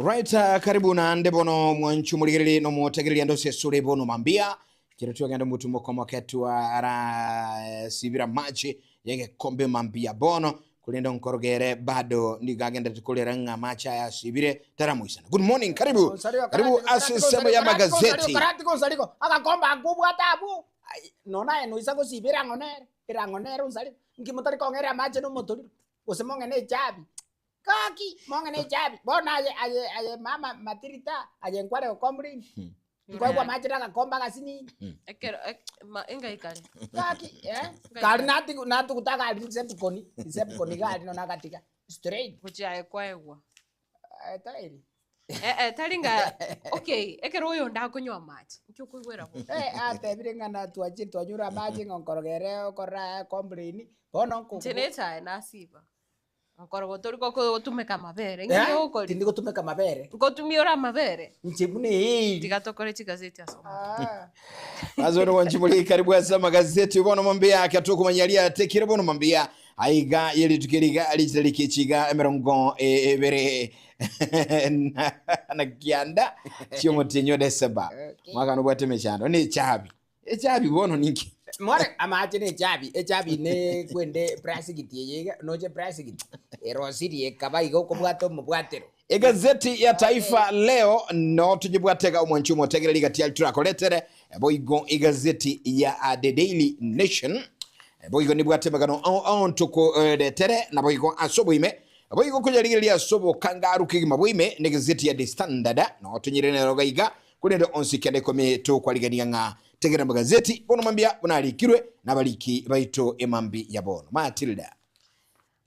Right, uh, karibu naende bono mwanchu morigereri nomotegereri ande osesure bono mambia kero twagenda mutu mokomoke twara sibira mache yegekombe mambia bono korende nkorogere bado nigo agenderete korera ng'a amache aya asibire taramoisana. Good morning, karibu karibu ase ensemo ya magazeti. Karati agakomba akobwate abwo nonya aye noisa gosiba erang'o nere erang'o nere onsarire nki motari kong'era amache na omotoriro gose mong'e na echabi Gaki, mong'ina echabi, bono aye aye aye mama matirita, aye nkware gocomplain, nkoegwa amache na agakombe agasinini. Ekero ek- ma- engaikare. Gaki, eh, kari natigu natuguta agari recepcon, recepcon iga aria nonya nagatiga, straight. Gochia aye kwaegwa. Eh, tairi. Eh, eh, tari ng'a okay, ekero oyonde akonywa amache, nki okoigwera bo? Eh, atebire ng'a natwachire twanyure amache ng'a nkorogere okorora aya complain, bono nko Inche nechae nasiba. Nkorogo tori gotumeka amabere, Eh, ng'ai ogokori? tindi gotumeka amabere. Nkotumia ore amabere? Inche buna eeri. Tiga tokore chigazeti ase omonto. Ah. Ase bono bwanchi muri karibu ase amagazeti bono mambia ake tokomanya riatekire bono mambia aiga yerituko eriga richitariki echiga emerongo ebere na na kianda chiomotienyi o Desemba Okay. mwaka nobwate emechando ne echabi Echabi bono ninki? More amache ne echabi, echabi ne kwende prasigiti eye iga, noche prasigiti, erosirie ekaba iga okobwata omobwatero. Egazeti ya Taifa Leo no toyebwate iga omwanchi omotegereri gati aria torakoretere, boigo egazeti ya The Daily Nation boigo nebwate emegano ao ao ntokoretere naboigo ase oboime boigo koyarigereria ase obokangaru kegima boime negazeti ya The Standard no tonyerere nero iga iga Korende onsi kende ikomi tokwarigania ng'a tegera amagazeti bono mambia buna arikirwe nabariki baito emambi ya bono. Matilda.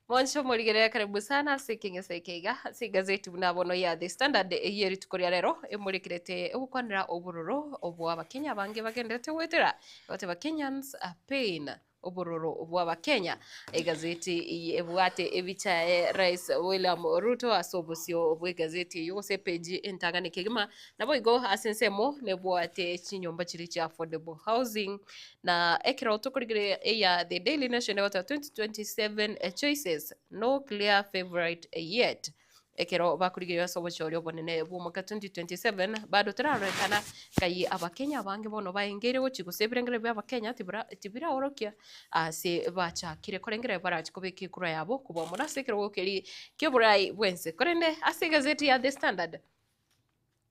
Mwanche omorigereria karibu sana ase ekeng'ese eke iga ase egazeti buna bono ya The Standard eyio rituko ria rero emorekerete ogokwanera obororo obwa abakenya abange bagenderete goetera goteba Kenyans pain. Obororo bw'Abakenya. Egazeti eye ebwate ebicha yaye Rais William Ruto ase obosio bw'egazeti eyio gose epeji entang'ani kegima. Naboigo ase ensemo nebwate chinyomba chiria chia affordable housing na ekero tokorigereria eya The Daily Nation egoteba 2027 choices, no clear favourite yet. Ekero bakorigereria ase obochori obonene bw'omwaka 2027, bado terarorekana ngai Abakenya abange bono baengeire gochia gose ebirengererio bia Abakenya tibira tibiraorokia ase bachakire korengereria barache kobeka ekura yabo kobua mono ase ekerogo keria ki'oborai bw'ense. Korende ase egazeti ya The Standard,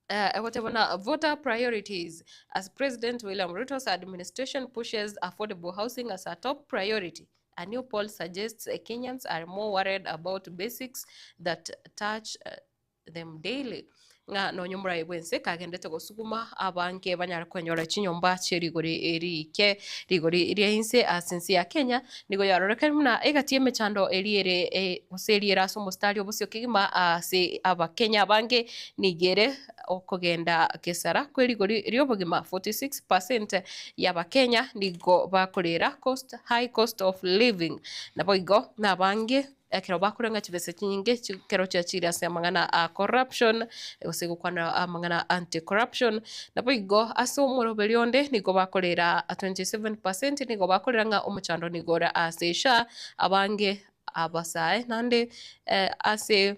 egoteba buna voter priorities as President William Ruto's administration pushes affordable housing as a top priority. A new poll suggests Kenyans are more worried about basics that touch them daily. Ng'a nonya omorai bw'ense kagendete gosuguma abange banyare kwenyora chinyomba chie rigori rike, rigori ria inse ase ense ya Kenya, nigo yarorekire buna egati y'emechando eria ere gose eria ere ase omostari obosio kegima ase abakenya abange nigo ere okogenda gesara kwe rigori ri'obogima 46 percent y'abakenya nigo bakorera cost high cost of living. Naboigo nabange ekero bakoreng'a chibesa chinyinge ekero chiachire ase amang'ana a corruption gose gokwana amang'ana a anti corruption. Naboigo ase omoroberi onde nigo bakorera 27 percent nigo bakorera ng'a omochando nigo ore ase SHA abange abasae naende ase.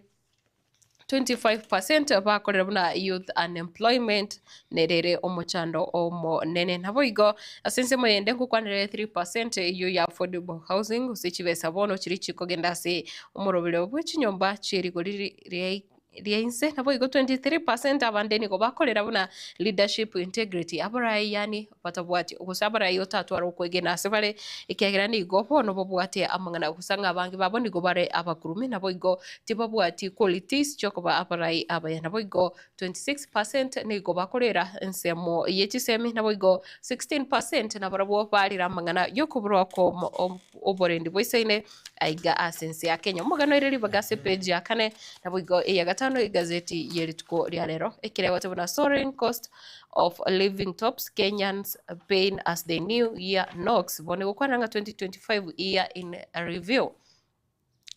25 percent bakorire buna youth unemployment nere ere omochando omonene. Naboigo ase ensemo eyende ngokwanere 3 percent eyio ya affordable housing gose chibesa bono chiria chikogenda ase omoroberi bwe chinyomba chie rigori ria ria inse naboigo 23 percent abande nigo bakorera buna leadership integrity abarai yaani batabwati gose abarai otatware okwegena ase bare, ekiagera nigo bono babwate amang'ana gose ng'a abange babo nigo bare abakurume, naboigo tibabwati qualities chiokoba abarai abaya. Naboigo 26 percent nigo bakorera ensemo ye chisemi, naboigo 16 percent nabarabwo barire amang'ana yokoborwa kwa oborendi boisaine aiga ase ense ya Kenya. Omogano ere ribaga ase page ya kane, naboigo eya gatano egazeti ye rituko ria rero, ekere egoteba buna soaring cost of living tops Kenyans pain as the new year knocks. Bono egokwana ng'a 2025 year in review.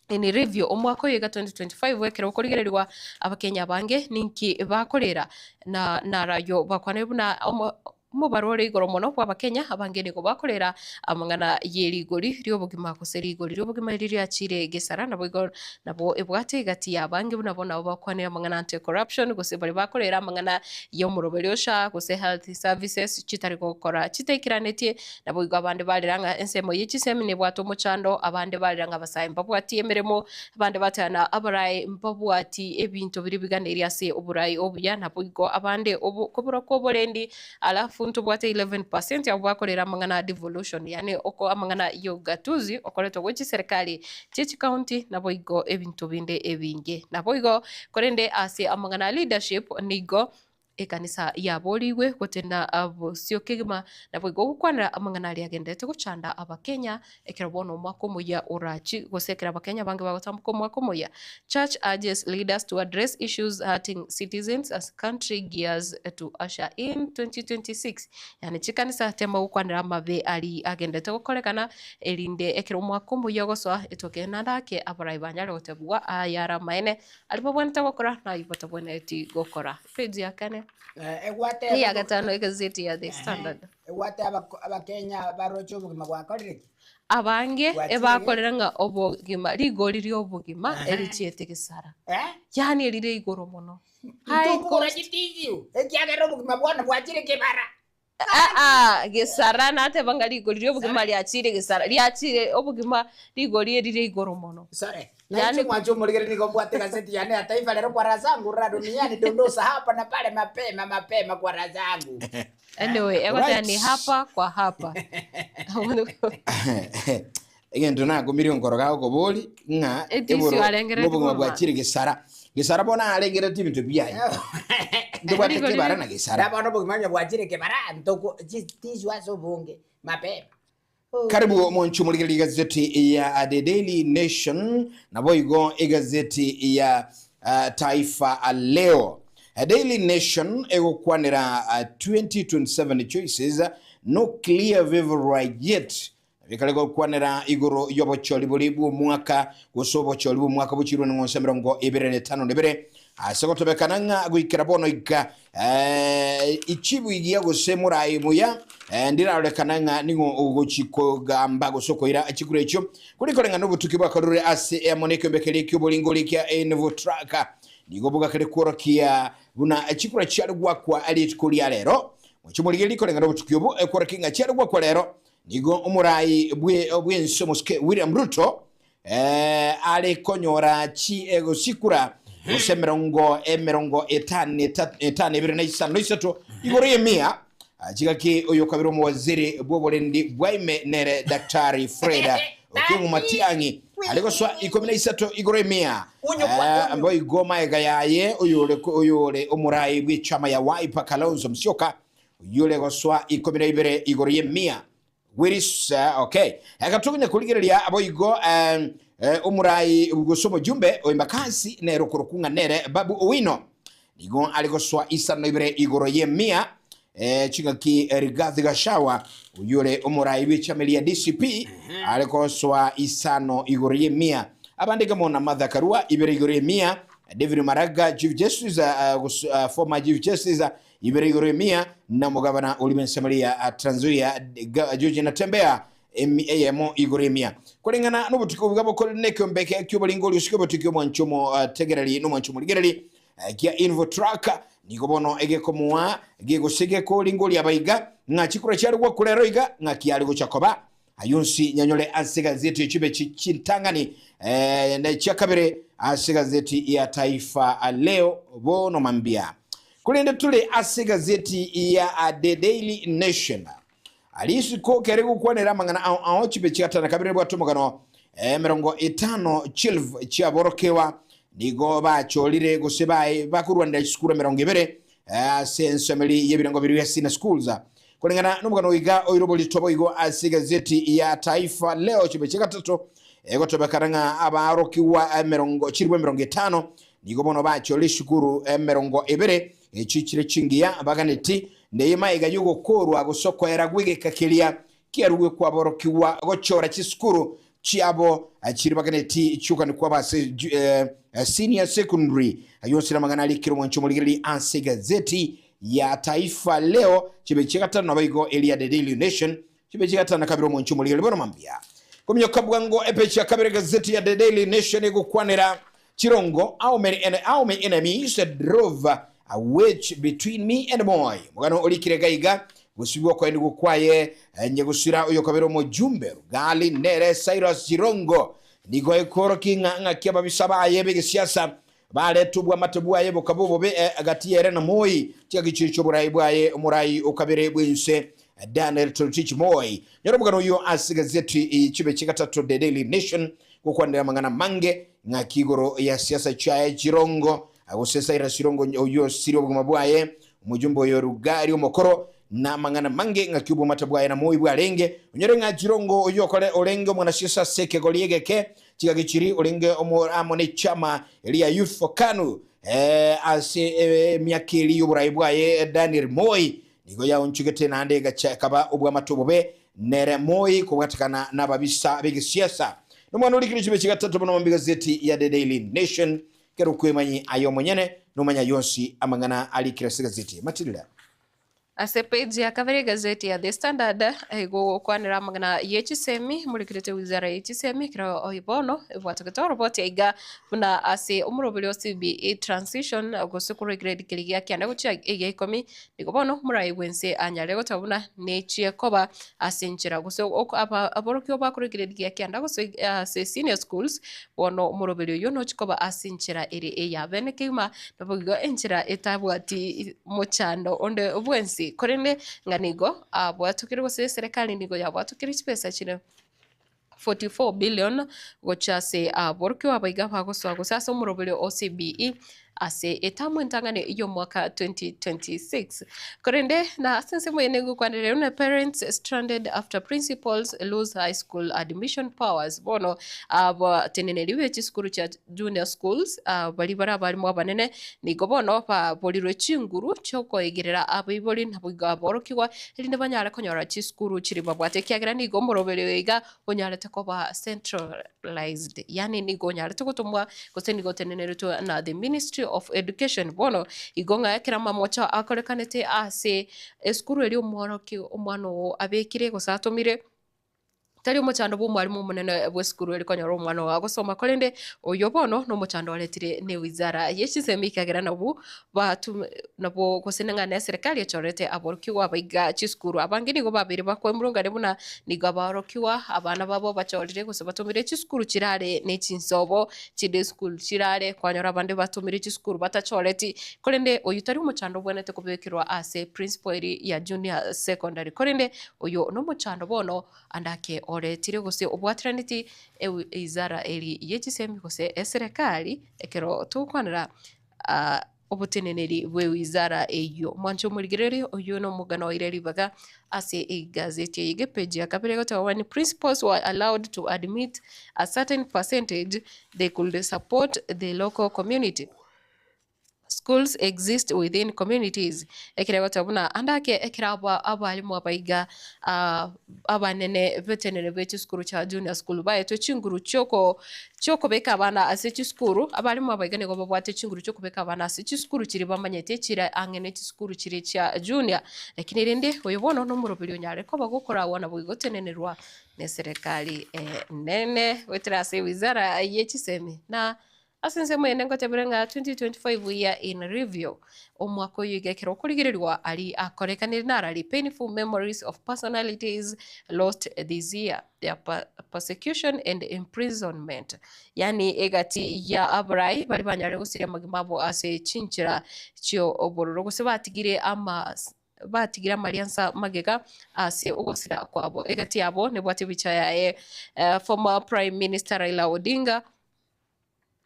In review, omwaka oyo iga 2025 ekero okorigererigwa abakenya abange ninki bakorera na narayo bakwane buna omo. Omobaro ore igoro mono bw'Abakenya abange nigo bakorera amang'ana ye rigori ri'obogima gose rigori ri'obogima eri riachire gesara naboigo nabo ebwate egati y'abange buna bono nabo bakwanire amang'ana anti corruption gose baria bakorera amang'ana y'omoroberi o SHA gose health services chitari gokora chitaikeranetie naboigo abande barera ng'a ensemo ye chisemi nebwate omochando abande barera ng'a abasae mbabwati emeremo abande bateba na abarai mbabwati ebinto biria biganeiri ase oborai obuya naboigo abande obo kobora kw'oborendi Alafu ntobwate 11% abwo bakorera amang'ana a devolution, yaani oko amang'ana ya ugatuzi okoretwa gwe chiserikali chie chicounty naboigo ebinto binde ebinge. Naboigo korende ase amang'ana a leadership nigo ekanisa yaborigwe gotenda bosio kegima naboigo gokwanera amang'ana aria agenderete gochanda abakenya Ekero bono omwaka omoyia orachi, gose ekero Abakenya abange bagotamboka omwaka omoyia, Church urges leaders to address issues hurting citizens as country gears to usher in 2026. Yaani chikanisa tema gokwanera amabe aria agenderete gokorekana, erinde ekero omwaka omoyia ogosoa etoke naende ake abarai banyare gotebigwa aya are amaene aria babwenerete gokora na ayio batabwenereti gokora. Page ya kane. Egwate Eya gatano egazeti ya The Standard. Egwate Abakenya baroche obogima bwakorire ki? Abange Bwachire ebakorera ng'a obogima, rigori ri'obogima erichiete gesara. Eh? Yaani erire igoro mono. High Ntokogora cost. chitissue, ekiagera obogima bwane bwachire kebara. Aa, gesara nateba ng'a rigori ri'obogima riachire gesara, riachire obogima rigori erire igoro mono. Sorry. Yaani Nainche mwanche omorigeri nigo mbwate egazeti yane ya Taifa Leo kwa raha zangu ra duniani dondosa hapa na pale mapema mapema kwa raha zangu. Anyway, egoteba ni Right. hapa kwa hapa. Egento nakomirie nkoro gagokobori ng'a Etisi eboro arengereretie ng'obogima korwa. bwachire gesara. Gesara bono arengereretie ebinto biaye. Ntobwate Rigori kebara na gesara. Na bono obogima onye bwachire kebara ntoko chitissue ase obonge mapema. Karibu omonche omorigereria egazeti ya The Daily Nation naboigo egazeti ya Taifa Leo. Daily Nation egokwanera 2027 choices no clear favourite yet. Bikare gokwanera igoro y'obochori boria bw'omwaka gose obochori bw'omwaka bochirwe neng'onse 25 na ibere ase gotobekana ng'a goikera bono iga ichibu igiya gose morai muya ndirarorekana ng'a ning'o ogochi kogamba gose okoira chikura echio kori koreng'ana nobotuki bwakorire ase amo nekeombe keria ki'oboringori kia Infotrak nigo bogakare kworokia buna chikura chiare gwakwa rituko ria rero mochie morigererie koreng'ana nobotuki obo ekworokia ng'a chiare gwakwa rero nigo omorai bwense omosike William Ruto are konyora chikura gose emerongo 52 na 53 igoro y'emia chigaki oyo kabere omowaziri bw'oborendi bwaime nere Daktari Fred Okengo Matiang'i are gosoa 13 igoro y'emia boigo maega yaye oyore omorai bw'echama ya Wiper Kalonzo Musyoka oyore gosoa 12 igoro y'emia Willis, okay. Gatogonya korigereria boigo omorai gose omojumbe o Embakasi nere okorokwa ng'a nere Babu Owino. Nigo are gosoa 52 igoro y'emia chingaki Rigathi Gachagua oyio ore omorai bw'echama ria DCP are gosoa 5 igoro y'emia. Abande kamo na Martha Karua 2 igoro y'emia, David Maraga Chief Justice, former Chief Justice 2 igoro emia, na omogabana oria bw'ensemo ya Trans Nzoia, George Natembeya, 1 igoro emia. Koreng'ana nobotuko obuya bokorire nekeombe eke ki'oboringori osike obotuki omwancho omotegereri na omwancho omorigereri kia Infotrack nigo bono egekomoa gegose gekoringoria abaiga ng'a chikura chiare gwakura ero iga ng'a kiare gocha koba ayio onsi nyanyore ase egazeti echibe chintang'ani na echia kabere ase egazeti ya Taifa Leo bono mambia. Korende tore ase egazeti ya The Daily Nation. Risiko kere gokwanera amang'ana ao ao chibe chigatano kabere bwate omogano 50 chilfu chiaborokewa nigo bachorire gose bae bakorwanera chisukuru 20 ase ensomeri y'ebirengo biria bia senior schools. Koreng'ana nomogano oiga oire oborito boigo ase egazeti ya Taifa Leo chibe chiagatato egotobekana ng'a abaorokigwa chilifu 50 nigo bono bachorire esukuru 20 echi chire chingiya baganeti neye maiga y'ogokorwa gose okoera gw'egeka keria kiarugwe kwaborokigwa gochora chisukuru chiabo chiri baganeti chiokani kwaba ase senior secondary. Ayio onsi namang'ana arikire omwancho omorigereri ase egazeti. ya Taifa Leo chibechi gatano naboigo eria The Daily Nation chibechi gatano na kabere omonche omorigeri bono mambia. Kominyoka bwango epeji ya kabere gazeti ya The Daily Nation egokwanera Chirongo how many, how many enemies drove a wedge between me and Moi. Omogano orikire gaiga gosibwa okoenigwa kwaye nyagosira oyokabere omojumbe Rugali nere Cyrus Jirongo nigo ekorokia ng'a ng'aki ababisa baye b'egesiasa bareta obwamate bwaye bokaba obobe gati ere na Moi chingaki chiria chi'oborai bwaye omorai okabere bw'ense Daniel Toroitich Moi. Nyora omogano oyio ase egazeti chibe chigatato The Daily Nation gokwanera amang'ana amange ng'aki igoro ya siasa chiaye chirongo gose Cyrus Jirongo oyio osirie obogima bwaye omojumbe oyo Rugari omokoro na amang'ana amange ng'aki obwamate bwaye na Moi bwarenge. Onyore ng'a Jirongo oyio okore orenge omwanasiasa ase ekegori egeke chigaki chiri orenge omo amo ne chama eria Youth for Kanu ase emiaka eria y'oborai bwaye Daniel Moi nigo yaonchogete naende egacha ekaba obwamate obobe nere Moi kobwatekana nababisa b'egesiasa. Nomwana orikire chibe chigatato buna omombi gazeti ya The Daily Nation kero okwemanyi aye omonyene nomanya yonsi amang'ana arikire ase gazeti. Matilda. Ase page ya kabere egazeti ya The Standard egokwanera amang'ana ye chisemi morekerete wizara ye chisemi ekero bono ebwatogete oroboti aiga buna ase omoroberi o CBE transition gose korwa egrade keria gia kianda gochia egia ikomi nigo bono moraigwe inse anyare goteba buna nechie koba ase enchera gose aborokigwa bakorwa egrade gia kianda gose ase senior schools Bono omoroberi oyio nochie koba ase enchera ere ey'abene kegima, naboigo enchera etabwati mochando onde bwensi, korende ng'a nigo abwatokire gose eserekari nigo yabwatokire chibesa chire 44 billion gochia ase aborokigwa abaiga bagosoa gose ase omoroberi o CBE ase etamu entang'ani y'omwaka 2026. Korende na ase ensemo eye nigo ekwanire buna parents stranded after principals lose high school admission powers. Bono abateneneri be chisukuru chia junior schools baria bare abarimu abanene nigo bono baborirwe chinguru chiokoegerera abaibori naboigo aborokigwa erinde banyare konyora chisukuru chiria babwate ekiagera nigo omoroberi oyo iga onyarete koba centralized yaani nigo onyarete gotomwa gose nigo oteneneretwe na the ministry of education. Bono igo ng'a ekero amamocho akorekanete ase esukuru eria omworokia omwana oo abekire gose atomire, tari omochando bwa omwalimu omonene bwa esukuru eri konyora omwana oo agosoma korende oyo bono na omochando oretire ne wizara ye chisemi ekiagera nabwo batu nabwo gose ng'a ne eserekari echorete aborokigwa abaiga chisukuru. Abange nigo babeire bakoemurungania buna nigo aborokigwa abana babo bachorire gose batomire chisukuru chirare ne chinsobo chinde esukuru chirare kwanyora abande batomire chisukuru batachoreti. Korende oyio tari omochando obwenerete kobekerwa ase principal eri ya junior secondary korende oyo nomochando bono ande ake oretire gose obwatiraneti ewizara eri ye chisemi gose eserekari ekero togokwanera oboteneneri bw'ewizara eyio. Mwanche omorigererie oyio nomogano oire ribaga ase egazeti eye egepeji ya kabere egoteba when principals were allowed to admit a certain percentage they could support the local community. Schools exist within communities. Ekero egoteba buna ande ake ekero aba abalimu abaiga abanene beteneneri be chisukuru chia junior school baetwe chinguru chioko chi'okobeka abana ase chisukuru, abalimu abaiga nigo babwate chinguru chi'okobeka abana ase chisukuru chiria bamanyete chire ang'e ne chisukuru chiria chia junior. Lakini rende oyo bono nomoroberi onyare koba gokoragwa naboigo gotenenerwa neserekari enene goetera ase ewizara ye chisemi na Ase ensemo ende ngotebire ng'a 2025 year in review, omwaka oyo iga ekero okorigererigwa aria akorekanire narari painful memories of personalities lost this year, their persecution and imprisonment. Yaani egati ya abarai baria banyarire gosiria amagima abo ase chinchera chiobororo gose batigire ama batigire amariansa magega ase ogosira kwabo. Egati yabo nebwate ebicha yaye former prime minister Raila Odinga,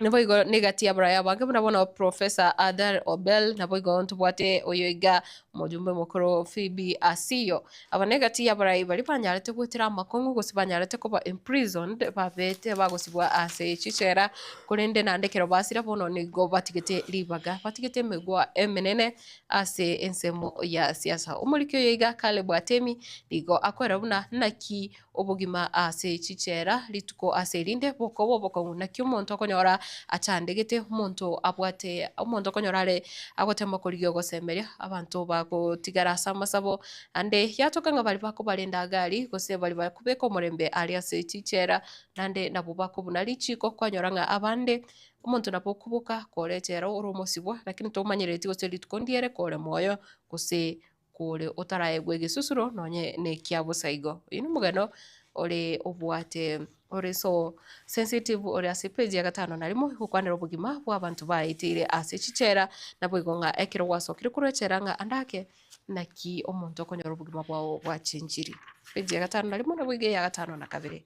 Naboigo negati y'abarai abange buna bono Professor Arthur Obel, naboigo ntobwate oyo iga omojumbe omokoro Phoebe Asiyo. Aba negati y'abarai baria banyarete goetera amakong'u gose banyarete koba imprisoned babete bagosibwa ase chichela korende naende ekero basira bono nigo batigete ribaga, batigete emegwa emenene ase ensemo ya siasa. Omoriki oyo iga Caleb Atemi nigo akoera buna naki obogima ase chichela rituko ase erinde bokoba obokong'u. Naki omonto okonyora achandegete, omonto abwate omonto okonyora are agotema korigia ogosemeria, abanto bagotigara ase amasabo, ande yatoka ng'a baria bakobarenda iga aria, gose baria bakobeka omorembe aria ase chichera, naende nabwo bakobuna richiko kwanyora ng'a abande, omonto nabo okoboka kore echela ore omosibwa, lakini tomanyereti gose rituko ndiere kore moyo, gose kore otaraegwe egesusuro nonye na ekia bosa igo. Oyio nomogano ore obwate ore so sensitive ore ase epage ya gatano na rimo gokwanera obogima bwa abanto baeteire ase chichela, naboigo ng'a ekero gwasokire korwa echela ng'a ande ake naki omonto okonyora obogima bwao bwachenchiri. Page ya gatano na rimo naboigo eya gatano na kabere.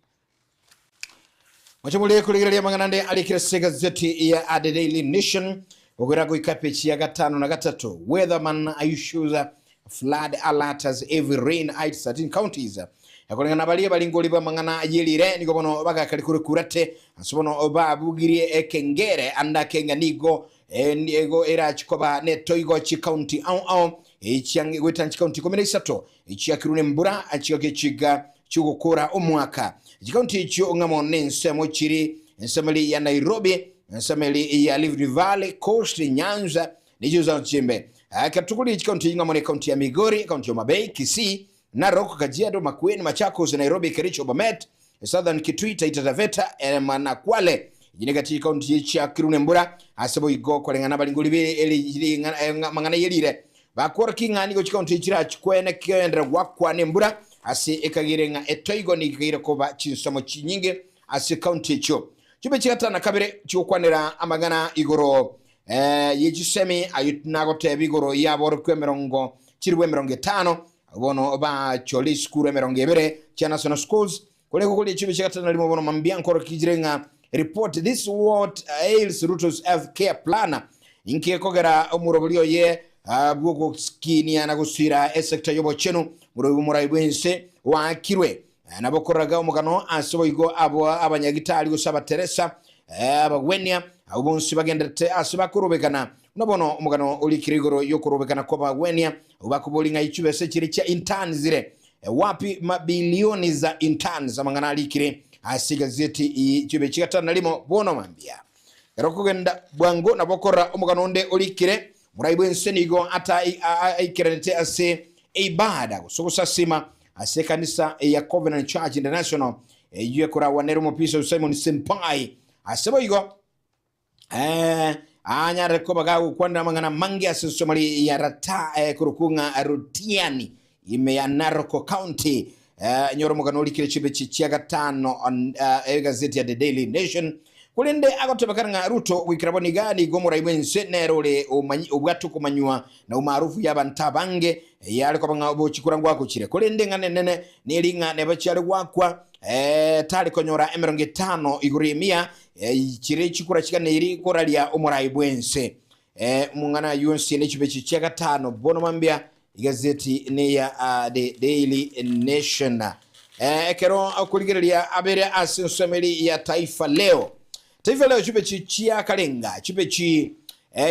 Moche more kurigereria amang'ana ande arikire ase egazeti ya The Daily Nation gokera goika peji ya gatano na gatato. Weatherman issues flood alert as heavy rain hits 13 counties. Ekoreng'ana baria baringori b'amang'ana ayerire nigo bono bagakari kore kurate ase bono babugirie ekengere ande akenga nigo ego erachi koba netoigo chikaunti ao ao echiange goetania chikaunti 13 Echiakirwe nembura chigokia chiga chi'ogokora omwaka. Chikaunti echio ng'amo nensemo chiri ensemo eri ya Nairobi, ensemo eri ya Rift Valley, Coast, Nyanza ne chinsemo chimbe. Ekero tokoria chikaunti echi ng'amo ne ekaunti ya Migori, ekaunti ya Homa Bay, Kisii, Narok, Kajiado, Makueni, Machakos, Nairobi, Kericho, Bomet, Southern Kitui, Taita Taveta, na Kwale. Echi negati chikaunti chiakirwe nembura ase boigo koreng'ana abaringori be amang'ana yerire. Bakworokia ng'a nigo chikaunti chirachikwene kegenderera goakwa nembura ase ekagere ng'a etoigo nigo ekaire koba chinsemo chinyinge ase ekaunti echio. Chimbe chigatano na kabere chigokwanera amang'ana igoro ye chisemi ayio nagoteba igoro y'aborokigwa emerongo chilifu emerongo etano bono bachore esukuru emerongo ebere chia national schools Korende gokoria chimbe chigatano na rimo bono mambia nkorokia chire ng'a report this what ails Ruto's health care plan inki ekogera omorobori oye bw'ogokinia na gosira esector y'obochenu morobi bw'omorai bw'ense oakirwe nabo koraga omogano ase boigo abo abanyagitari gose abateresa abagwenia abwo bonsi bagenderete ase bakorobekana buna bono omogano orikire igoro y'okorobekana kw'abagwenia abwo bakobori ng'a chibesa chire chia interns zire Wapi mabilioni za interns amang'ana arikire ase egazeti eye chibe chigatano na rimo bono mambia. Ekero okogenda bwango nabo okorora omogano onde orikire omorai bw'ense nigo ata aikeranete ase eibada gose ogosasima ase ekanisa ya Covenant Church International eyio ekoragwa nere omopisa Simon Sempai ase boigo Eh, anyare koba gagokwanera amang'ana amange ase ensemo ya Rata eh, korokwo ng'a Rutiani ime ya Narok County. Eh, nyora omogano orikire chibechi chia gatano on, eh, egazeti ya The Daily Nation. Korende agotebekana ng'a Ruto goikera bono iga nigo omorai bw'ense nere ore omanyi obwate okomanywa na umaarufu y'abanto abange yare koba ng'a obochi korangwa agochire. Korende eng'ana enene neri ng'a neba chiare goakwa eh, tare konyora emerongo etano igoro y'emia Chire chikura chiganeiri koraria omorai bw'ense. Omong'ana ayio onsi ne chibechi chia gatano bono mambia igazeti neya The Daily Nation. Ekero okorigereria abere ase ensemo eri ya Taifa Leo. Taifa Leo chibechi chia karenga chibechi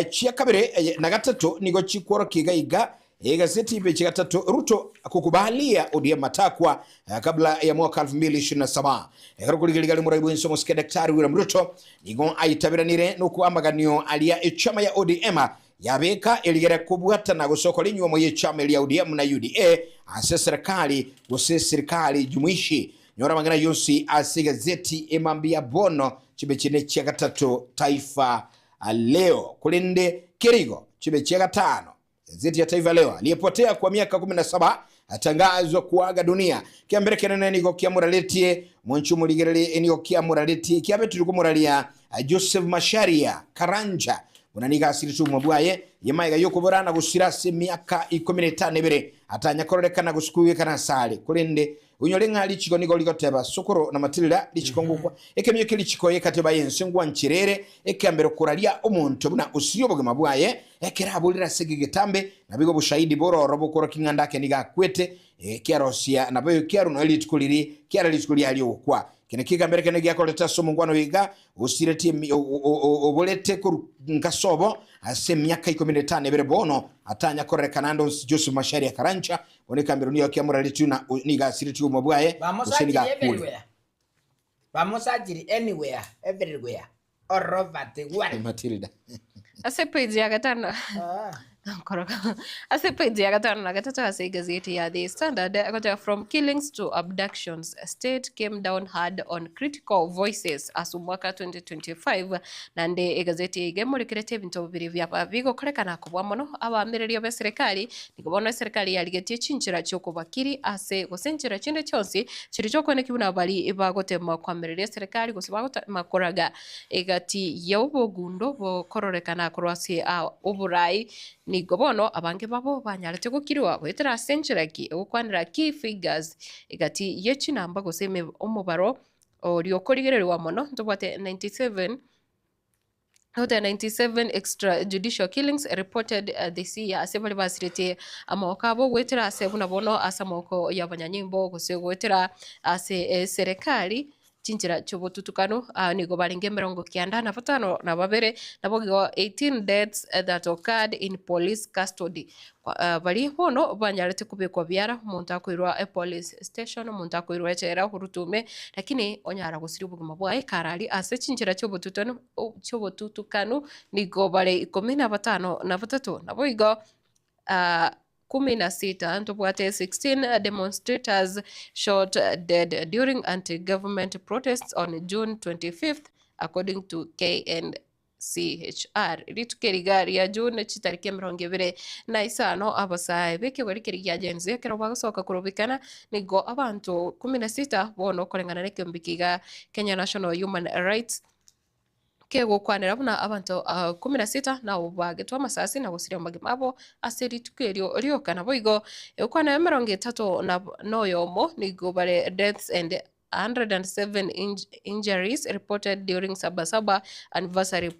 chia kabere na gatato nigo chikworokia iga iga Egazeti y'epeji gatato, Ruto kukubalia ODM matakwa kabla ya mwaka 2027. Ekero korigereria gari morai bwense omosike Daktari William Ruto nigo aitaberanire nokwa amaganio aria echama ya ODM yabeka erigere kobwatana gose okora enyuomo y'echama eria ODM na UDA ase eserekari gose serikali jumuishi. Nyora amang'ana yonsi ase egazeti emambia bono chibechi ne chia gatato Taifa Leo. Korende kerigo chibe chia gatano Gazeti ya Taifa Leo, aliyepotea kwa miaka 17 atangazwa kuaga dunia. Kiambere kenene nigo kiamuraretie monchu morigererie nigo kiamuraretie kiabetire komoraria Joseph Macharia Karanja buna nigo asirete obogima bwaye yemaiga yokobora na gosira ase emiaka ikomi na etano ebere atanya kororekana gose koigwekana asare korende Onyore ng'a richiko nigo rigoteba, Sokoro na matirira, richiko ngokwa. Ekemiyo kie richiko ekateba y'ense ngwanchera ere, ekiambere koraria omonto buna osirie obogima bwaye, ekero aborire ase egegetambe, naboigo oboshahidi bororo bokworokia ng'a ndake nigo akwete, ekiarosia nabo ekiarunwa rituko riria kiare rituko riaye ri'ogokwa. Eke nakio ekambere kende giakorete ase omongwana oyo iga, osiretie oborete korwa nkasobo ase emiaka ikomi na etano ebere bono, atanya kororekana ande onsi Joseph Macharia Karanja, Bono ekambero nigo kiamoraritie na nigo asiretie obogima bwaye, gose nigo Bamosachiri akure. everywhere. Bamosachiri anywhere, everywhere. O Robert Gware. Matilda. Ase page ya gatano Ah. Nkoroka. Ase page ya gatano na gatato ase igazeti ya The Standard egoteba from killings to abductions state came down hard on critical voices ase omwaka 2025 naende egazeti eye iga emorekerete ebinto bibere biaba bigokorekana kobua mono abaamereria b'eserekari nigo bono eserekari yarigetie chinchera chi'okobakiri ase gose enchera chinde chionsi chiri chi'okoenekia buna baria bagotema koamereria eserekari gose bagotema koraga Egati y'obogundo bokororekana korwa ase oboraai, nigo bono abange babo banyarete gokirwa goetera ase enchera ki egokwanera key figures egati ye chinamba gose omobaro oria okorigererigwa mono ntobwate 97 Tote 97 extrajudicial killings reported this year ase baria basiretie amaboko abo goetera ase buna bono ase amaboko y'abanyanyimbo gose goetera ase eserekari. Chinchera chi'obotutukanu, aa nigo barenge emerongo kianda na batano na babere, nabo igo 18 deaths that occurred in police custody. Baria bono banyarete kobekwa biara, omonto akoirwa epolice station, omonto akoirwa echela orutume, lakini onyara gosiria obogima bwaye kare aria ase chinchera chi'obotutanu chi'obotutukanu nigo bare ikomi na batano na batato. Naboigo kumi na sita ntobwate 16 demonstrators shot dead during anti-government protests on June 25th according to KNCHR. Rituko eri iga ria June chitariki emerongo ebere na isano abasae b'ekegori keria gia Gen Z ekero bagosoka korobekana nigo abanto kumi na sita bono koreng'ana na ekeombe kiga Kenya National Human Rights kegokwanera buna abanto kumi na sita nabo bagetwe amasasi na gosiria amagima abo ase rituko erio rioka. Naboigo egokwana emerongo etato na noyomo nigo bare deaths and 107 injuries reported during Saba Saba anniversary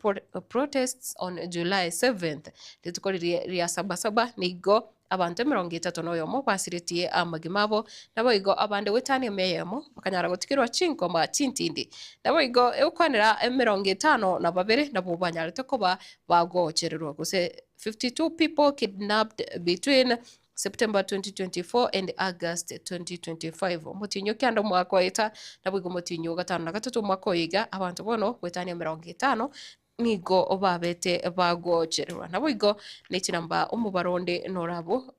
protests on July 7th. Rituko riria ria Saba Saba nigo Abanto emerongo etato na oyomo basiretie amagima abo, naboigo abande goetania emia eyemo bakanyara gotigerwa chinkoma chintindi. Naboigo egokwanera emerongo etano na babere nabwo banyarete koba bagochererwa, gose 52 people kidnapped between September 2024 and August 2025. Omotienyi o kianda omwaka oeta, naboigo omotienyi o gatano na gatato omwaka oyo iga, abanto bono goetania emerongo etano nigo babete bagochererwa. Naboigo ne chinamba omobaro onde norabwo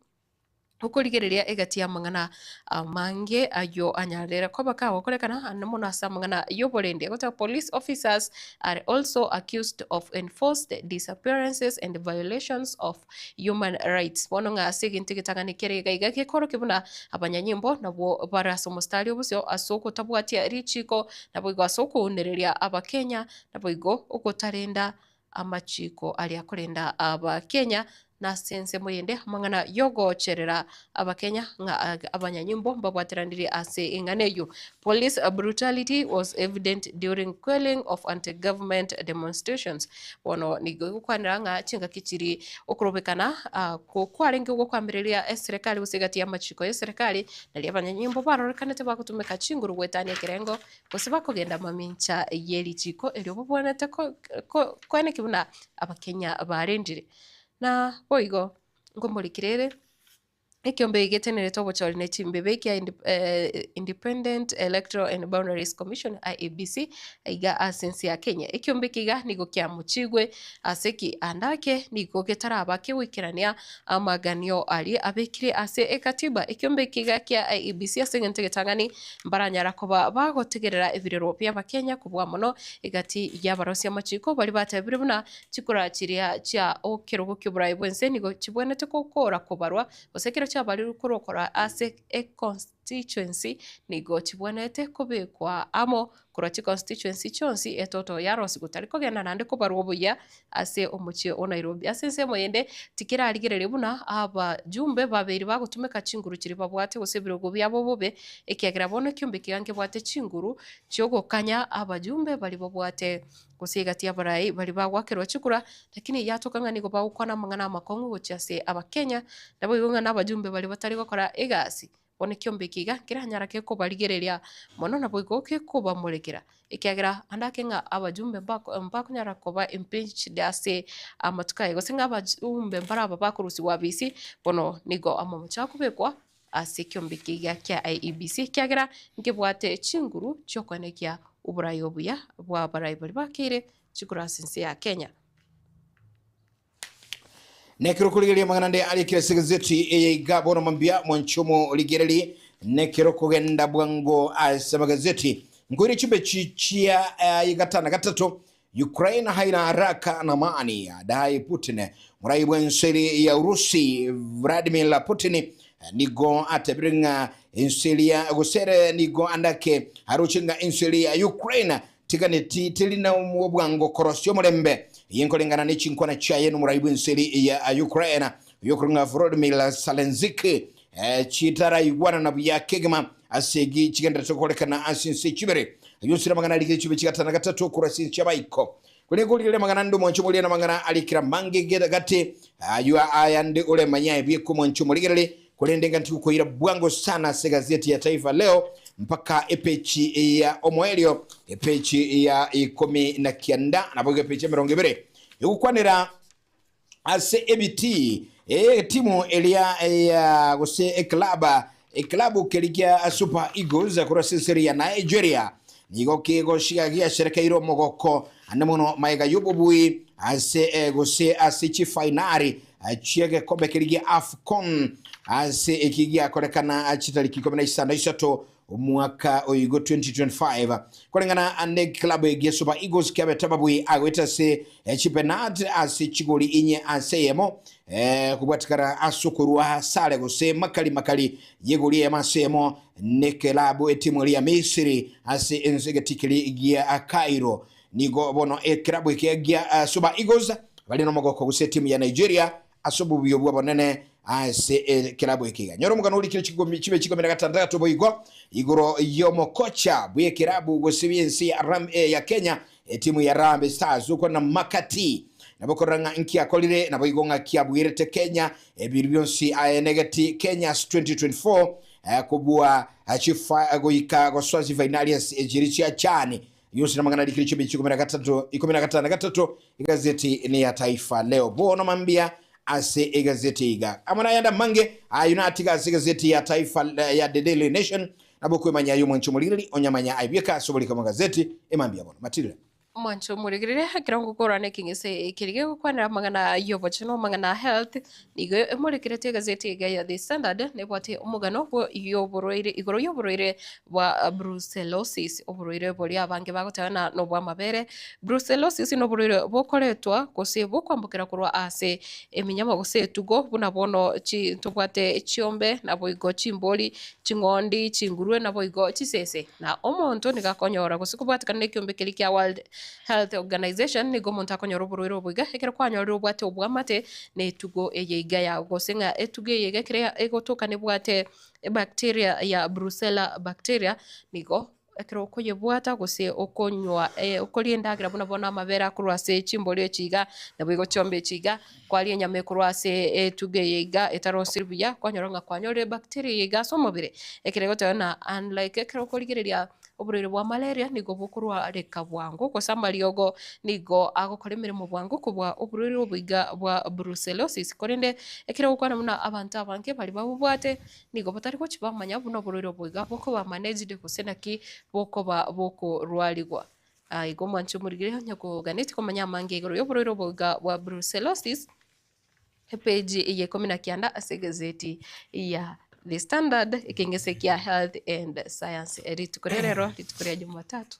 okorigereria egati y'amang'ana amange ayio anyarire koba kagokorekana ande mono ase amang'ana y'oborendi. Egoteba police officers are also accused of enforced disappearances and violations of human rights. Bono ng'a ase egento egetang'ani kere iga iga gekorokia buna abanyanyimbo nabwo bare ase omostari obosio ase ogotabwatia richiko naboigo ase okounereria abakenya Naboigo ogotarenda amachiiko aria akorenda Abakenya, na ase ensemo yende amang'ana y'ogocherera Abakenya ng'a abanyanyimbo mbabwateranirie ase eng'ana eyio. Police brutality was evident during quelling of anti-government demonstrations. Bono nigo egokwanera ng'a chingaki chiri okorobekana kwarenge gokwamireria eserekari gose egati y'amachiko y'eserekari, nario abanyanyimbo barorekanete bagotumeka chinguru goetania ekerengo gose bakogenda mamincha ye richiiko erio babwenerete koenekia buna Abakenya barendire. Na boigo nkomorikire ere, ekiombe eke getenerete obochori ne chimbebe kia Independent Electoral and Boundaries Commission, IEBC, iga ase ense ya Kenya. Ekiombe eke iga nigo kiamochigwe ase ki ande ake nigo getaraba kegoikerania amaganio aria abekire ase ekatiba. Ekiombe eke iga kia IEBC ase eng'encho egetang'ani Mbaranyara koba bagotegerera ebirero bi'Abakenya kobua mono egati y'abarosia amachiko baria batebire buna chikura chiria chia ekerogo ki'oborai bw'ense nigo chibwenerete gokora kobarwa gose ekero chiabarirwe korwa korwa ase econstituency nigo chibwenerete kobekwa amo korwa chiconstituency chionsi etoto yarosigwe tari kogenda naende kobarwa obuya ase omochie o Nairobi. Ase ensemo eyende tikerarigereria buna abajumbe babeire bagotumeka chinguru chiria babwate gose ebirogo biabo bobe, ekiagera bono ekiombe kiga nkebwate chinguru chi'ogokanya abajumbe baria babwate gose egati y'abarai baria bagoakerwa chikura, lakini yatoka ng'a nigo bagokwana amang'ana amakong'u gochia ase abakenya, naboigo ng'a nabajumbe baria batari gokora egasi. Bono ekiombe eke iga nkeranyara gekobarigereria mono naboigo gekobamorekera, ekiagera ande ake ng'a abajumbe mbakonyara koba impeached ase amatuko aye, gose ng'a abajumbe mbaraba bakorusigwa abisi, bono nigo amamocho akobekwa ase ekiombe eke iga kia IEBC, ekiagera nkebwate chinguru chiokoenekia oborai obuya bwa abarai baria bakeire. chikorwa ase ense ya Kenya. Nekero okorigereria amang'ana ande arikire ase egazeti eye iga bono mambia mwanche omorigereri nekero okogenda bwango ase amagazeti nkoire chimbechi chia eh, gatano na gatato Ukraine haina haraka na amani adai Putin morai bw'enseri ya Urusi Vladimir Putin nigo atebire ng'a enseri ya gose ere nigo andake aroche ng'a enseri ya Ukraine Tiganeti teri na obwango korosia omorembe. Eye nkoreng'ana ne chinkwana chiaye nomorai bw'enseri ya Ukraine oyokorwa ng'a Volodymyr Zelensky chitaraigwanana buya kegima ase egi chigenderete gokorekana ase ense chibere. Ayio onsi namang'ana arikire chibe chigatano na gatato korwa ase ense y'abaiko. Korende korigereria amang'ana ande omwancho omoria namang'ana arikire amange gati ayio ayande oremanye aye bweka omwancho omorigererie. Korende ng'a ntikokoira bwango sana ase egazeti ya Taifa Leo mpaka epechi ya omoerio, epechi ya ikomi na kianda, naboigo epechi emerongo ebere egokwanera ase ebitii etimu eria ya gose eklab eklabu keria kia Super Eagles korwa ase enseri ya Nigeria nigo kegoshiga giasherekeire omogoko ande mono maega y'obobui ase gose ase chifainari chi'egekombe keria gia Afcon ase eki giakorekana chitariki ikomi na isano isato omwaka oigo 2025. Koreng'ana neklabu egia Super Eagles kiabete ababui agoeta ase chipenat ase chigori inye ase eyemo kobwatikana ase okorua sare gose makari makari yegori eyemo ase eyemo nekelabu etimu eria ya Misiri ase ense egetikeri gia Cairo. Nigo bono ekerabu eke gia Super Eagles bare nomogoko gose etimu ya Nigeria ase obobuya obwo obonene ase ekerabu eke iga. Nyora omogano orikire chigomi chibe chikomi na gatandatu boigo igoro y'omokocha bw'ekerabu gose bw'ense ya Ram, eh, ya Kenya etimu ya Harambee Stars okwo na Makati nabo korora ng'a nki akorire naboigo ng'a kiabuerete Kenya ebinto bionsi aenegeti Kenya's 2024 eh, kobua eh, chifa, goika gosoa chifainali ase chiri chia CHAN Yonsi namang'ana arikire chiombe chikumi na gatato, ikomi na gatano na gatato, egazeti ne ya Taifa Leo. Bono mambia ase egazeti iga. Amo nayande amange ayio natiga ase egazeti ya Taifa ya The Daily Nation, nabo okwemanya aye omwanchi omorigereri onyamanya aye bieka ase oboriko bw'amagazeti emambia bono. Matilda. Omwanchi omorigereri, ekero ngokora nekeng'ese ekeri gegokwanera amang'ana y'obochenu, amang'ana a health, nigo emorekerete egazeti iga ya The Standard, nebwate omogano bwo y'oborwaire igoro y'oborwaire bwa brucellosis, oborwaire boria abange bagoteba ng'a nobw'amabere. Brucellosis noborwaire bokoretwa gose bokwambokera korwa ase eminyama gose etugo buna bono chi ntobwate chiombe naboigo chimbori, ching'ondi, chingurue naboigo chisese. Na omonto nigo akonyora gose kobwatekana na ekiombe keria kia World Health Organization nigo omonto akonyora oborwaire obo iga ekero kwanyorire obwate obwamate na etugo eye iga yago gose ng'a etugo eye iga ekero egotoka nebwate Ebacteria ya Brucella bacteria nigo ekero okoyebwata gose okonywa okoria endagera buna bono amabere akorwa ase chimbori echi iga, naboigo chiombe echi iga, kwaria enyama ekorwa ase etugo eye iga etarosiri buya, kwanyora ng'a kwanyorire ebacteria eye iga ase omobere. Ekero egoteba ng'a unlike ekero okorigereria oborwaire bwa malaria nigo bokorwareka bwango gose amariogo nigo agokora emeremo bwango kobua oborwaire obo iga bwa brucellosis. Korende ekero ogokwana buna abanto abange baria babobwate nigo batari gochia bamanya buna oborwaire obo iga bokoba managed gose naki bokoba bokorwarigwa. Igo omwanchi omorigire onye koganetie komanya amange igoro y'oborwaire obo iga bwa brucellosis. Epeji ya ikomi na kianda ase egazeti ya The Standard, ekeng'ese kia Health and Science, rituko ria rero, rituko ria Jumatatu.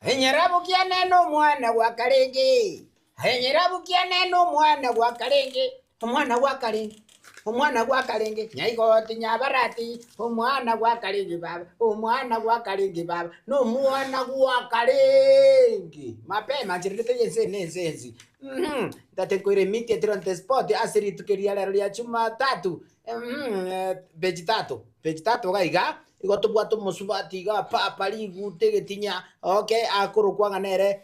Enyerabu kiane nomwana gwa karenge, Enyerabu kiane nomwana gwa karenge, Omwana gwa karenge, omwana gwa karenge, Nyaigoti nyabarati, omwana gwa karenge baba, Omwana gwa karenge baba, Nomwana gwa karenge. Mapema nchererete yense ene ense ensi. Mmh, ntate nkoire immediately on the spot ase rituko eria rero ria Jumatatu, mmh, page tatu, page tatu iga iga, igo tobwate omosubati iga papa rigute egetinya, okay, akorokwa ng'a nere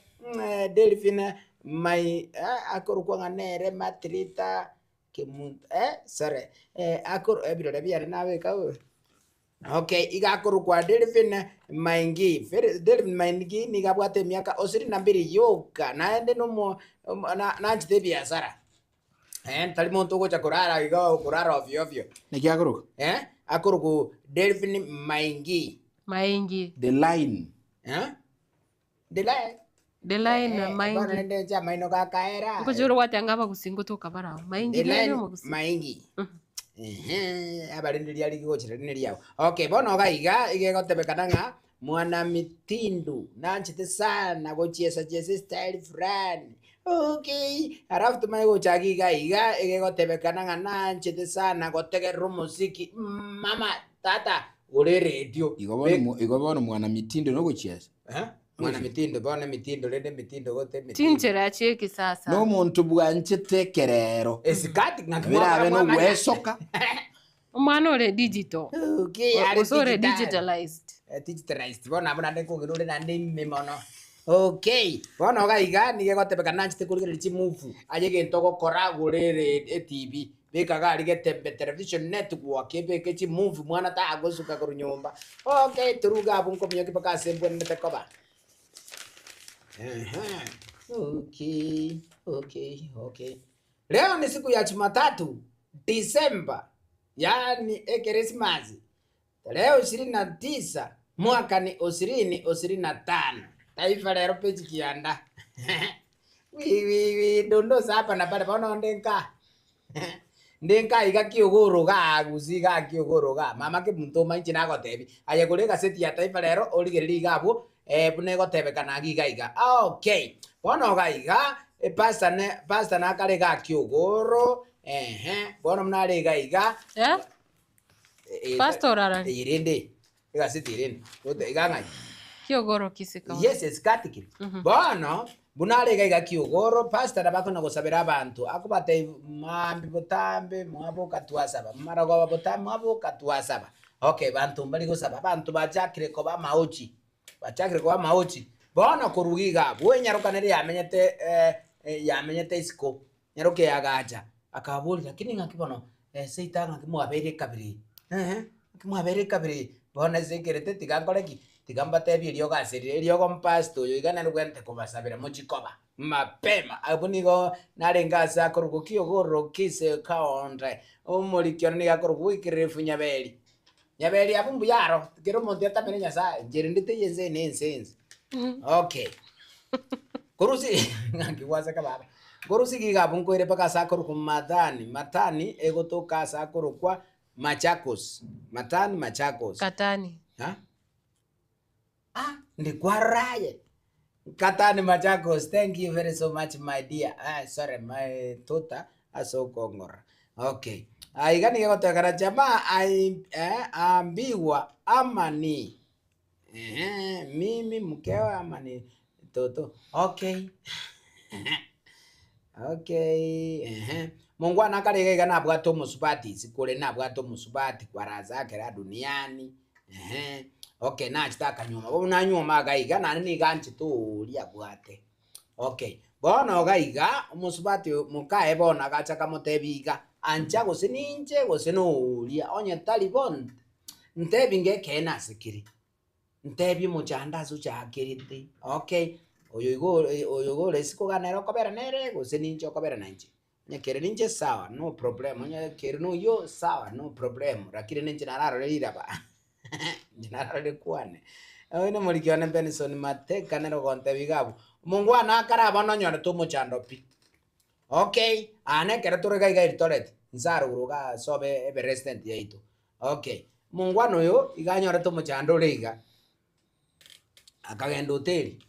Delphine my akorokwa ng'a nere Matrita Kemunto, sorry, akoro ebirore biane nabeka bobe. Okay, iga akorokwa Delvin Maingi. Delvin Maingi nigo abwate emiaka ishirini na mbili yoka, naende nomo omo na nanchete ebiasara. Eh, tari monto ogocha korara iga okorara ovyo ovyo. Naki akorokwa? Eh, akorokwa Delvin Maingi. Maingi. The line. Eh? The line. The line Eh, bono maingi. rende inche amaino gakaera. Nkochora obwate anga abagusii ngotoka barao. Maingi The nere line omogusii. maingi. Mhm. Ehe, abarende riari rigochera rinde riao. Okay, bono iga iga igegotebekana ng'a mwanamitindo nanchete sana gochiesa chiesa estyle fulani. Okay, alafu tomanye gochaka iga iga egegotebekana ng'a nanchete sana gotegerera omosiki mama tata ore eredio. Igo bono mo- igo bono mwanamitindo nogochiesa. Eh? Mwana mitindo bono emitindo rende emitindo gote emitindo. Chinchera chia ekisasa. Nomonto bwanchete ekerero. Esikati ng'aki Birabe mwakora mwamanya. nogwesoka. Omwana ore digital. Okay, are Gose ore digital. digitalized. Eh, digitalized bono abwo naende nkogera ore naende ime mono. Okay, bono iga iga nigo egotebeka nanchete korigereria chimuvu aye egento ogokora gora ere etv beka iga aria getembe television network ebeke chimuvi mwana tagosuka korwa nyomba. Okay, toruge abwo nkominyokia mpaka ase mbwenerete koba. Ehe, okay, okay, okay. Leo ni siku ya Jumatatu, December, yaani ekerisimasi, tarehe ishirini na tisa mwaka ni ishirini ishirini na tano. Taifa Leo page kianda. Wi wi wi dondosa hapa na pale bono nde nka. Nde nka iga kiogoro ga gusi ga kiogoro ga. Mama kemunto omanche nagotebi. Aye gora egaseti ya Taifa Leo origererie iga abwo eh buna egotebekana iga iga iga. Okay. Bono iga iga epastor ne pastor nakare iga kiogoro ehe bono buna are iga iga. Eh? Eh, Pastor orarari. Eye rende, egaseti ere ende, gote iga ng'ai? Kiogoro kisika. Yes, esikatikiri. Bono, buna are iga iga kiogoro, pastor nabo akona gosabera abanto, akobatebia maambia botambe mwaboka twasaba, marogoba botambe mwaboka twasaba. Okay, banto mbari gosaba, abanto bachakire koba amaochi, bachakire koba amaochi. Bono korwa iga abwo, enyaroka nere yamenyete yamenyete isiko, Nyaroka eye agacha, akaboria, Lakini ng'aki bono seita ng'aki mwabeire ekabira eye? Eeh, ng'aki mwabeire ekabira eye? Bono ase ekerete tiga nkore ki? Tiga mbatebie eriogo ase rire, eriogo mpastor oyo iga nere obwenerete kobasabera mochie koba mapema. Abwo nigo narenge ase akorokwa Kiogoro Kisii County, omoriki one nigo akorokwa Wycliffe Nyaberi. Nyaberi abwo mbuya aro, kera omonto yatamere Nyasaye, inche rende teiyo ense eye na ense ense. Okay. Korusia ng'aki gwaseka baba. Korusia iga abwo nkoire mpaka ase akorokwa Mathani, Mathani egotoka ase akorokwa Machakos, Mathani Machakos. Katani. Ha? Ah, ndikwarora aye. Katani Machakos, thank you very so much my dear. Ah, sorry my daughter ase okong'ora. Okay. Ah, iga nigo egotebekana jamaa ai, eh, ambigwa ama ni Ehe, mimi mkewe ama ni toto. Okay. Okay, ehe. Mongwana akare iga iga nabwate omosubati isiko ore nabwate omosubati kwarazakera duniani. Ehe, okay nachete akanyuoma, bono nanyuoma iga iga naende nigo anchete oria abwate. Okay, bono iga iga, omosubati oyo mokaye bono agacha akamotebia iga, ancha gose ninche gose noria, onye tari bo ntebi ng'a ekeene ase kere, ntebie omochando ase ochakerete, okay, oyo igo oyo iga ore isiko iga nere okobera nere gose ninche okobera nainche. Onye kere ninche sawa no problem, onye kere noyio sawa no problem, lakini ninche nararore riraba inche nararore kwane. Oyo nomoriki one Benson Mateka nere ogontebia iga abwo, omongwana akare abwo nonyorete omochando pi. Okay, aa nekero tore iga iga Eldoret, inse aroro iga ase obe ebe resident yaito. Okay, omongwana oyo iga anyorete omochando ore iga, akagenda hoteli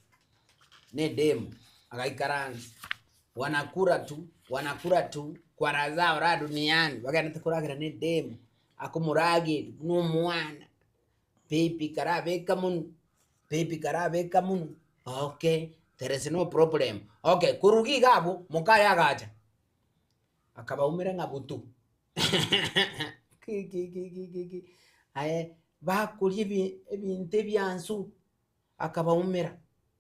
na edemu, agaikaransa, wanakula tu, wanakula tu, kwa raha zao raha duniani, bagenderete koragera na edemu, akomorageria buna omwana, baby karabeka monwe, baby karabeka monwe, okay, there is no problem. Okay, korwa iga abwo, mokaye agacha, akabaumera ng'a butu. Ki ki ki ki ki ki aye bakoria ebi ebinto ebiansu, akabaumera,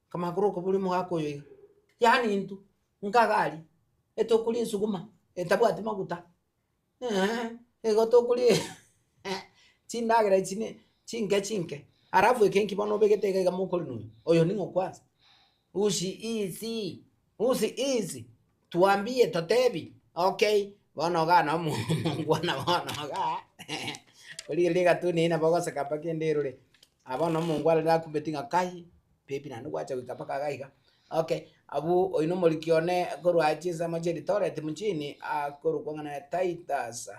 akamanya korwa okoboria omogaka oyo iga, yaani intwe nkaga aria, etokoria esuguma etabwati maguta eeh, igo tokoria chindagera echi ne chinke chinke, alafu eke nki bono obegete iga iga mokorina oyo, oyo ning'o kwanza? Usi isi, usi isi. Twambie totebi, okay, bono igaa noo omongwana bono igaa, origereria egatuni eywo nabo ogoseka mpaka ende erore, ah bono omongwana riria akumeti ng'a kai, baby naende gwacha goika mpaka iga iga. Okay, abwo oyio nomoriki one korwa chinsemo chia Eldoret mjini akorokwa ng'a nere Titus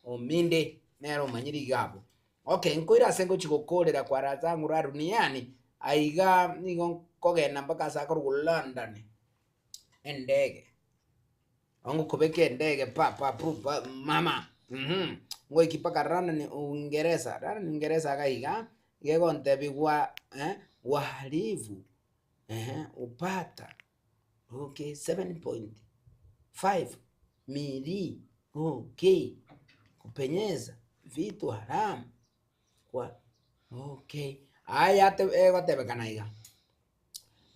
Ominde, nere omanyire iga abwo. Okay, nkoira ase ngochia gokorera kwa Razangu ra duniani, aiga nigo nkogenda mpaka ase akorokwa London, endege. Ongokobeka endege pa pa pu pa mama mh, ngoiki mpaka London Uingereza, London Uingereza iga iga, iga egontebigwa wahalifu hupata okay 7.5 mili okay kupenyeza vitu haramu kwa okay. Aya ate egotebekana iga,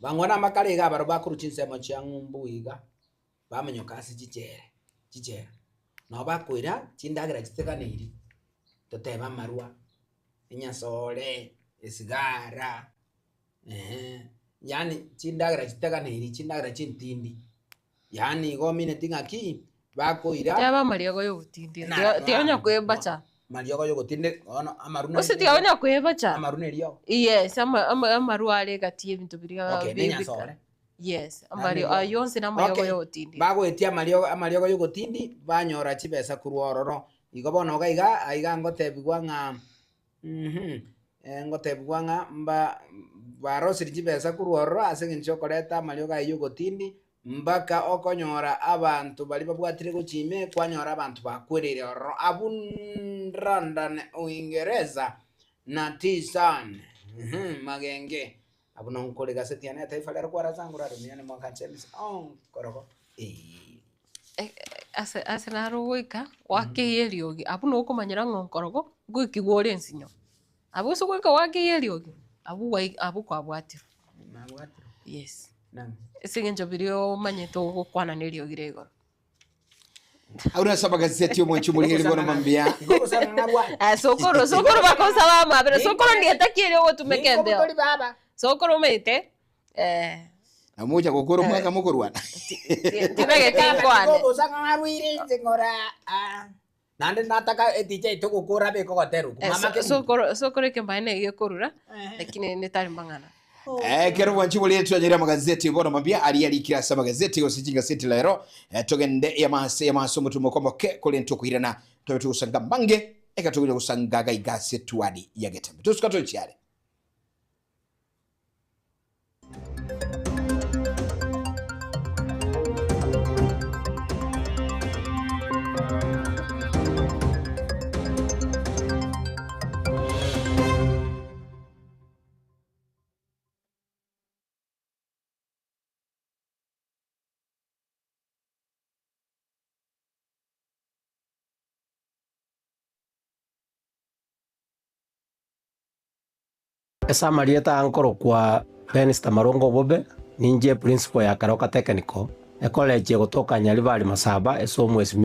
bang'wana amakara iga abarobwo bakorwa chinsemo chia ng'umbu iga. Bamenyoka ase chichere, chichera, nabo bakoira chindagera chiteganeiri, totebe amarwa, enyasore, esigara, yaani chindagera chiteganeiri, chindagera chintindi, yaani igo omineti ng'aki, bakoira. Teba amariogo ya obotindi, tiga onya koebacha. Amariogo ya obotindi, bono amaru Gose tiga onya koebacha. Amaru na eriogo. Yes, ama- ama- amarwa are egati ya ebinto biria Okay, na enyasore. Yes, amario ayio onsi namariogo Okay. y'ogotindi. Bagoetia amariogo amariogo y'ogotindi banyora chibesa korwa ororo. Igo bono iga iga aiga ngotebigwa ng'a mh ngotebigwa ng'a mba barosirie chibesa korwa ororo ase eng'encho yokoreta amariogo ayio y'ogotindi mpaka okonyora abanto baria babwatire gochia ime kwanyora abanto bakwereire ororo. Abwo London Uingereza na Tisan magenge. Abwo nonkore egaseti yane ya Taifa Leo kwarasangora Dunia ne mwaka James onkorogo eeh. Ase ase naro ogoika, gwakeyia eriogi, abwo nabo okomanyera ng'a onkorogo, ngoikigwa ore ensinyo. Abwo ase ogoika gwakeyia eriogi, abwo gwai abwo kwabwatirwe. Nabwatirwe? Yes. Nang'o? Ase eng'encho biria omanyete ogokwana na eriogi ria igoro. Auna ase amagazeti omwanchi omorigeri bono mambia. Ah, sokoro sokoro bakosaba amabera sokoro ndieta ki eria ogotumeka embeo sokoro omanyete eh, Namocha gokora omwaka mokorwana. tibegete nkwane Naende nataka eticha yaito gokora abe ekogotera okwo. Eh, Mama Kemunto. sokoro sokoro ekembae nigo gekorura lakini netari mang'ana. Ekero bwanchi boria twanyore amagazeti bono mambia aria arikire ase amagazeti gose chingaseti rero togende yamase yamase omotumo omoke korende tokoirana tobe togosanga mange ekero togocha gosanga gaiga ase etuani ya Getembe. Tosuka tochiare. Ase amarieta aa nkorokwa Benista Marongo Obobe, ninche principal ya Keroka Technical, ecollege egotoka Nyaribari Masaba ase omwesi.